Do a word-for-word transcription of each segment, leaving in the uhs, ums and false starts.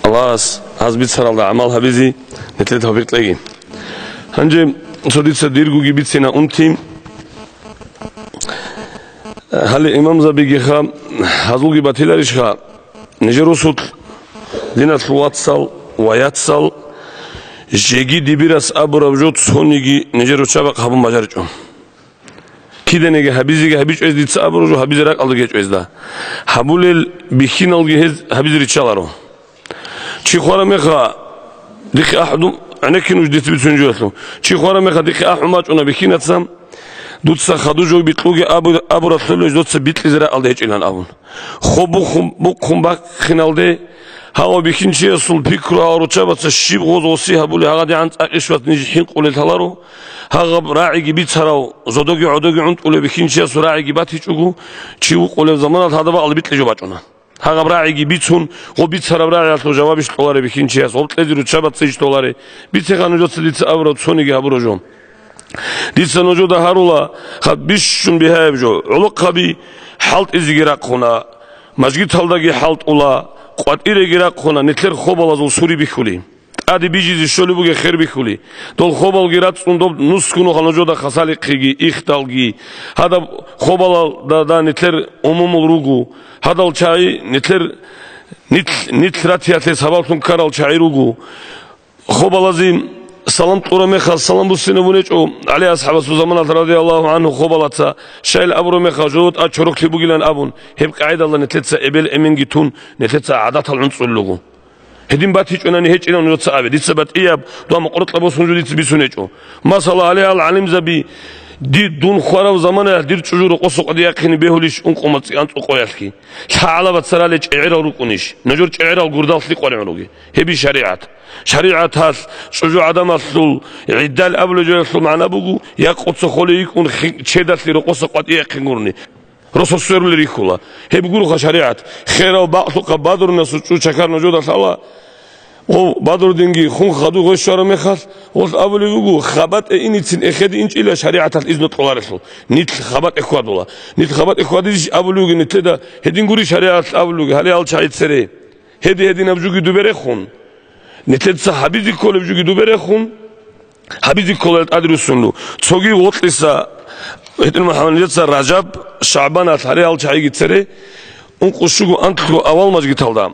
Аллагьас гьаз бицаралда гӀамал гьабизе нилъеда тавфикъ кьеги. Гьанже цо дица диргоги бицина унти. Гьале имамзабигиха, гьазулги батиларищха, нижер росулъ диналъул вацал ва яцал жеги дибирас абураб жо цониги нижер руччабахъ гьабун бажаричӀо. Киданиги гьабизеги гьабичӀо гьез дица абураб жо, гьабизе ракӀалда гьечӀо гьезда. Гьабулел бихьиналги гьез гьабизе риччаларо. Чи хвараб меха, дихъе ахӀдум, гӀенекке нуж дица бицунеб жоялъул. Чи хвараб меха, дихъе ахӀун бачӀуна бихьинаца, дуца хадув жо бикьуге абу-, абуралъула доца бикьизе ракӀалда гьечӀилан абун. Хоб бухъун, бухъун бахъиналде, гьав бихьинчиясул пикру гьал руччабаца щиб гъоз гъоси гьабули гьагъадигӀан цӀакъ иш вац ниж хӀинкъулел лъаларо, гьагъаб рагӀиги бицарав, зодоги гӀодоги гӀунтӀулев бихьинчиясул рагӀиги батичӀого, чи вукъулев заманалъ гьадаб бакӀалда бикьи жо бачӀуна. Гьагъаб рагӀиги бицун, гъо бицараб рагӀиялъул жавабищ кьолареб бихьинчияс, гъоб кьезе руччабаца иш толаре, бицеха нужеца дица абураб цониги гьабураб жо. Дица нужеда гьарула, хаб бищун бигьаяб жо, гӀолохъаби хӀалтӀизеги рахъуна, мажгиталдаги хӀалтӀула, къватӀиреги рахъуна, нилъер хобалазул сури бихьули. ТӀаде бижизе щолеб бугеб хер бихьули. Дол хобалги рацӀцӀун доб нусгунуха нужеда хасалихъиги, ихдалги. Гьадаб хобалалда нилъер умумул руго. Гьадал чагӀи нилъер нилъ, нилъ ратиялъе сабаблъун ккарал чагӀи руго. Хобалазе салам кьураб мехалъ салам буссинабун гьечӀо. ГӀали асхӀабасул заманалъ, радияллагьу гӀанху, хобалаца щайил абураб мехалъ, жо тӀад чороклъи бугилан абун, гьеб къагӀидалда нилъеца эбел-эменги тун, нилъеца гӀадатал гӀунцӀулел руго. Гьедин батичӀунани гьечӀилан нужеца абе, дица батӀияб, дова мукъоркьа босун жо дица бицун гьечӀо. Масала, гьале гьал гӀалимзаби, ди-, дун хварав заманаялъ дир чӀужу рокъоса къватӀи яхъине бегьулищ ункъо мацӀи анцӀго къоялъги? ЛъагӀалаба царале чӀегӀерал рукӀунищ? Нужер чӀегӀерал гурдалъ къваригӀун ругел? Гьеб иш шаригӀат. ШаригӀаталъ чӀужу гӀадамалъул гӀиддал абулеб жоялъул магӀна буго, якъуца холей йикӀун хи-, чедалъе рокъоса къватӀи яхъин гурони. Росо сверулел рихьула. Гьеб гуроха шаригӀат. Херав бакълъухъа бадурнасул чӀужу чакар нужеда лъала. Гъов бадурдинги хун хадув гъой щвараб мехалъ, гъолъ абулеб буго, хабатӀе иницин эхеде инчӀила шаригӀаталъ изну кьоларелъул. Нилъ хабатӀе хьвадула. Нилъ хабатӀе хьвадизищ абулеб буго нилъеда, гьедин гури шаригӀаталъ абулеб буго, гьале гьал чагӀи цере. Гьеди-гьединаб жуги дубе рехун. Нилъеца гьабизе кколеб жуги дубе рехун. Гьабизе кколел тӀаде руссун руго. Цоги гъоркьиса, гьитӀин МухӀаммад, нилъеца Ражаб, ШагӀбаналъ гьале гьал чагӀиги цере, ункъо щуго анлъго авал мажгиталда,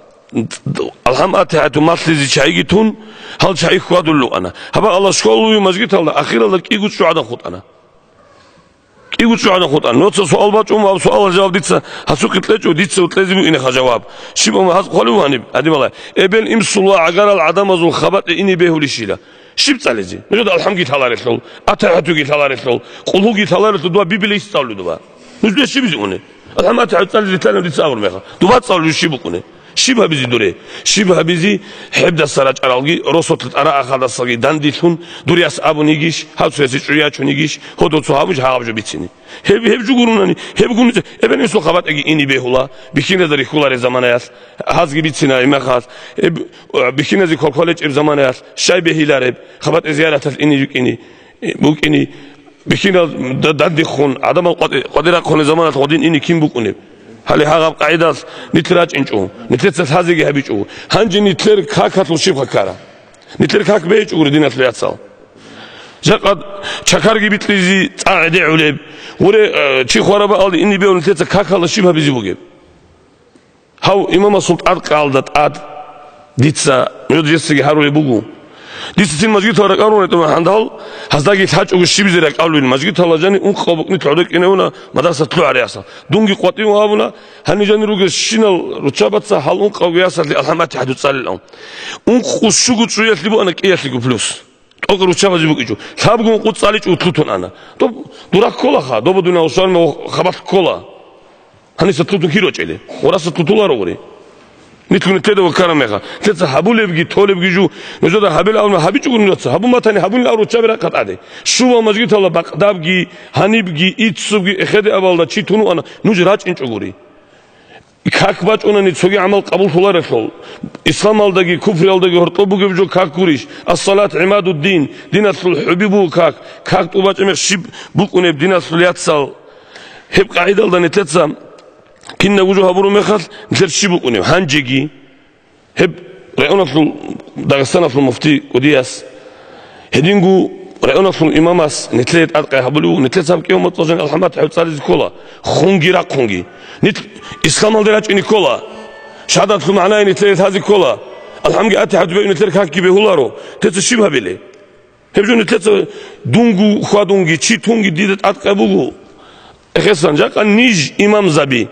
АлхӀам АтихӀату малъизе чагӀиги тун, гьал чагӀи хьвадулел рукӀана. Гьаб Аллагь школалъул мажгиталда, ахиралда кӀиго чӀужугӀадан хутӀана. КӀиго чӀужугӀадан хутӀана. Нуца суал бачӀун ва суалалъе жаваб дица гьасухъе кьечӀо, дица кьезе букӀинеха жаваб. Щиб гьаз хъвалев гьаниб, гьадин балай. Эбел-инсул ва гӀагарал гӀадамазул хабатӀе ине бегьулищила? Щиб цӀализе? Нужеда АлхӀамги лъаларелъул, АтихӀатуги лъаларелъул, Къулгьуги лъаларелъул дова Библи цӀалулев дова? Нужеда щибизе уне? АлхӀам АтихӀату цӀализе лъалев дица абур меха. Дова цӀалулев щиб букӀуне? Щиб гьабизе дуре? Щиб гьабизе? ХӀебдаса рачӀаралги, росулъа тӀараахадасаги данделъун, дур яс абун йигищ, гьав цоясе чӀужу ячун йигищ, гьодов цо гьабунищ гьагъаб жо бицине? Гьеб, гьеб жугурунани, гьеб гуница, эбел-инсул хабатӀеги ине бегьула, бихьиназе рихьуларел заманаялъ, гьазги бицина имахалъ, гьеб, бихьиназе квалквал гьечӀеб заманаялъ, щай бегьилареб, хабатӀе зияраталъ ине букӀине, букӀине, бихьинал да-, дандихъун, гӀадамал къватӀи-, къватӀирахъунел заманалъ гъодин ине кин букӀунеб? Гьале гьагъаб къагӀидалъ нилъ рачӀинчӀо, нилъеца лъазеги гьабичӀо. Гьанже нилъер какалъул щиб хъакара? Нилъер как бейчӀогури, диналъул яцал. Жакъа чакарги бикьизе цӀа гӀедегӀулеб. Гъуре, э, чи хвараб бакӀалде ине бегьун нилъеца какалда щиб гьабизе бугеб? Гьав имамасул тӀадкъаялда тӀад дица нужеца гьарулеб буго. Дица цин мажгитал ракӀарун ретӀуна гьандал, гьаздаги лъачӀого щибизе ракӀалуин, мажгиталда жани ункъаб букӀнилъ гӀодор кӀиневуна мадрасалъ лъугӀариясал. Дунги къватӀивун гьабуна, гьанив жани ругел щинал руччабаца гьал ункъабго ясалъе АлхӀам АтихӀату цӀалилан. Ункъо щуго чӀужуялъе буана кӀиялъего плюс. ТӀокӀ руччабазе букӀичӀо. Лъабго ункъо цӀаличӀого лъутун ана. Доб дурак кколаха, доба дунял шармав хабалъ ккола. Гьаниса лъутун кир рачӀели? Гъураса лъутуларо гъури. Нилъго нилъеда ваккараб меха, нилъеца гьабулебги, толебги жо, нужеда гьабил абуна гьабичӀого нужеца, гьабун батани гьабунил абураб руччаби рахъа тӀаде. Щувал мажгиталда бакъдабги, гьанибги, иццубги эхеде абалда чи тун вуана, нуж рачӀинчӀогури. Как бачӀунани цоги гӀамал къабуллъуларелъул, исламалдаги куфриялдаги гьоркьоб бугеб жо как гурищ? Ас-салат гӀимадуддин, диналъул хӀуби буго как. Как тӀубачӀеб мех щиб букӀунеб, диналъул яцал? Гьеб къагӀидалда нилъеца кинабго жо гьабураб мехалъ, нилъер щиб букӀунеб? Гьанжеги гьеб Районалъул, Дагъистаналъул муфти кӀудияс, гьединго районалъул имамас нилъее тӀадкъай гьабулев, нилъеца гьаб кӀиямасеб къоялъ жаниб АлхӀам-АтихӀа цӀализе ккола, хунги рахъунги. Нилъ исламалде рачӀине ккола, шагьадаталъул магӀнае нилъее лъазе ккола, АлхӀамги АтихӀаги бегьун нилъер какги бегьуларо, нилъеца щиб гьабилеб? Гьеб жо нилъеца дунго хьвадунги, чи тунги дида тӀадкъай буго. Эхесан, жакъа ниж имамзаби.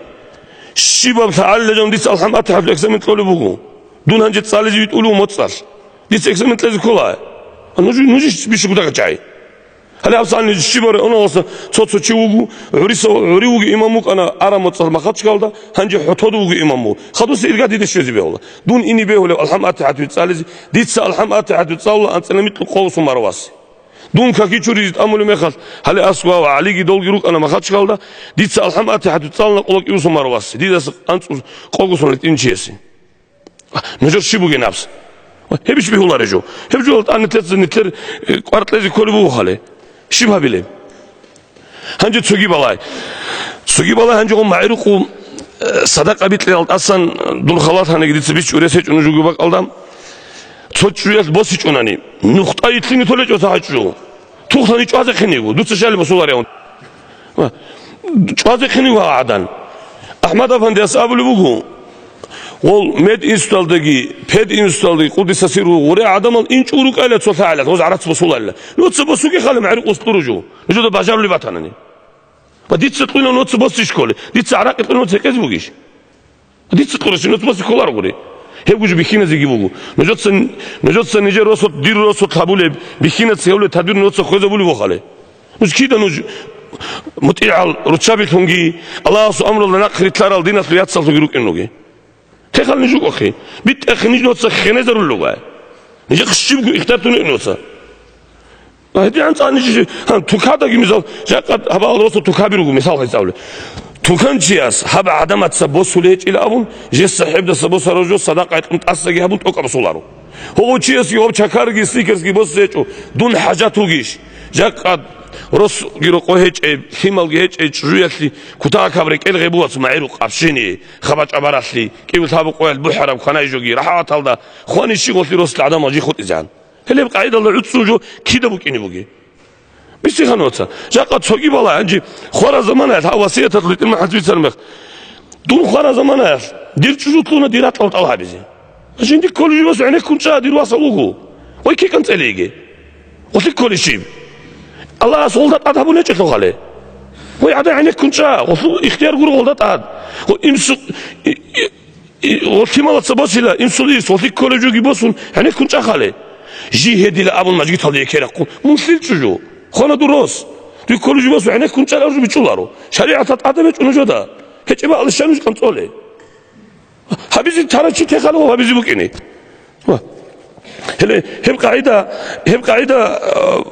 Щибаб лъагӀалилеб жо дица АлхӀам-АтихӀалъул экзамен кьолеб буго. Дун гьанже цӀализе витӀулев моцӀалъ. Дица экзамен кьезе ккола. А нуж, нуж бищун кутакачагӀи. Гьале гьабсагӀат ниж щибаб районалдаса цо-цо чи вуго, гӀуриса, гӀури вугев имам вукӀана араб моцӀалъ Махачкалда, гьанже ХӀотода вугев имам вуго. Хадусе ирга диде щвезе бегьула. Дун ине бегьулеб АлхӀам-АтихӀалъул цӀализе, дица АлхӀам-АтихӀалъул цӀалула анцӀила микьго къо сон марав васе. Дун каки чуризе тӀамулеб мехалъ, гьале аскӀов ГӀалиги долги рукӀана Махачкалда, дица АлхӀам-АтихӀалъул цӀалула къо кӀиго сон марав васе, дидаса анцӀго къо сон гьитӀинчиясе. Нужер щиб бугеб наб? Гьебищ бегьулареб жо? Гьеб жо тӀад нилъеца нилъер, э, кӀвар кьезе кколеб буго гьале. Щиб гьабилеб? Гьанже цоги балай. Цоги балай гьанже гъо магӀрукъу, э, садакъа бикьиялда тӀасан, э, дун халат гьаниги дица бичӀчӀулеб гьечӀо нуж бугеб бакӀалда. Цо чӀужуялъ босичӀонани, нухда итлъине толечӀо цо гьа чӀужу. Тухлъани чӀвазехъин йиго, дуца щалеб босуларев. ЧӀвазехъин йиго гьагӀадан. АхӀмад-афандияс абулеб буго, гъол мединституталдаги, пединституталдаги, къуддиса сирругьу, гъуре гӀадамал инчӀого рукӀайла цо лъагӀалилъ, гъоз гӀарац босуларила. Нуца босуге хали магӀрукъу кьураб жо. Нужеда бажарулеб батанани. Ва дица кьуна нуца босизе кколеб. Дица гӀаракъи кьуна нуца гьекъезе бугищ? Дица кьураб жо нуца босизе кколарогури. Гьеб гужи бихьиназеги буго. Нужеца, нужеца нижер росулъ, дир росулъ гьабулеб, бихьиназ гьабулеб тадбир нуца хвезабулеб вохале. Нуж кида нуж мутӀигӀал руччабилъунги, Аллагьасул амрулда нахърилълъарал диналъул яцалъуги рукӀин ругел. Хехал ниж рукӀахъе. БитӀахъе ниж нуца хенезарулел ругай. Нижехъ щибго ихтияр тунеги нуца. ГьедигӀан цӀа ниж, гьан, тукадаги мисал, жакъа гьабал росу тукаби руго, мисал гьайцӀавли. Туканчияс гьаб гӀадамаца босулей гьечӀила абун, жеса гьебдаса босарав жо садакъа гьекъун тӀасаги гьабун тӀокӀаб босуларо. Гьов чиясги гьоб чакарги, сникерсги босизе гьечӀо, дун хӀажат вугищ? Жакъа росги рокъо гьечӀеб, лъималги гьечӀеб чӀужуялъе кутакаб рекӀел гъебуац магӀрукъ, общение, хабачӀа баралъе, кӀиго-лъабго къоялъ бухӀараб кванай жоги, рахӀаталда хвани щи гъолъи росла гӀадамал жи хутӀизегӀан. Гьелеб къагӀидалда гӀуцӀцӀун жо кида букӀине бугеб? Бицихъан ваца. Жакъа цоги балай, гьанже хвараб заманаялъ, гьав васияталъ ритӀин махӀанцӀ бицараб мех. Дун хвараб заманаялъ, дир чӀужу кьуна дир ракьалда тӀалаб гьабизе. Жинди кколев жо босун гӀенеккун чӀа, дир васал вуго. Вай кикан цӀалиги. Гъолъи кколей щиб? Аллагьас гъолда тӀад гьабун гьечӀелъул хъале. Вай гӀадан гӀенеккун чӀа, гъолъул ихтияр гуро гъолда тӀад. Гъо имсу-, и-, и-, И, гъолъи малаца босила, инсулис, гъолъи кколеб жоги босун, гӀенеккун чӀахъале. Жи гьедила абун мажгиталде экерахъун, мун лъил чӀужу? Хвана дур рос. Дуе кколеб жо босун, гӀенеккун чӀараб жо бичӀчӀуларо. ШаригӀаталда тӀадаб гьечӀо нужеда. ГьечӀеб алищан нуж къанцӀолей? Гьабизе тарав чи техалев гьабизе букӀине. Ва. Гьеле, гьеб къагӀида, гьеб къагӀида, а,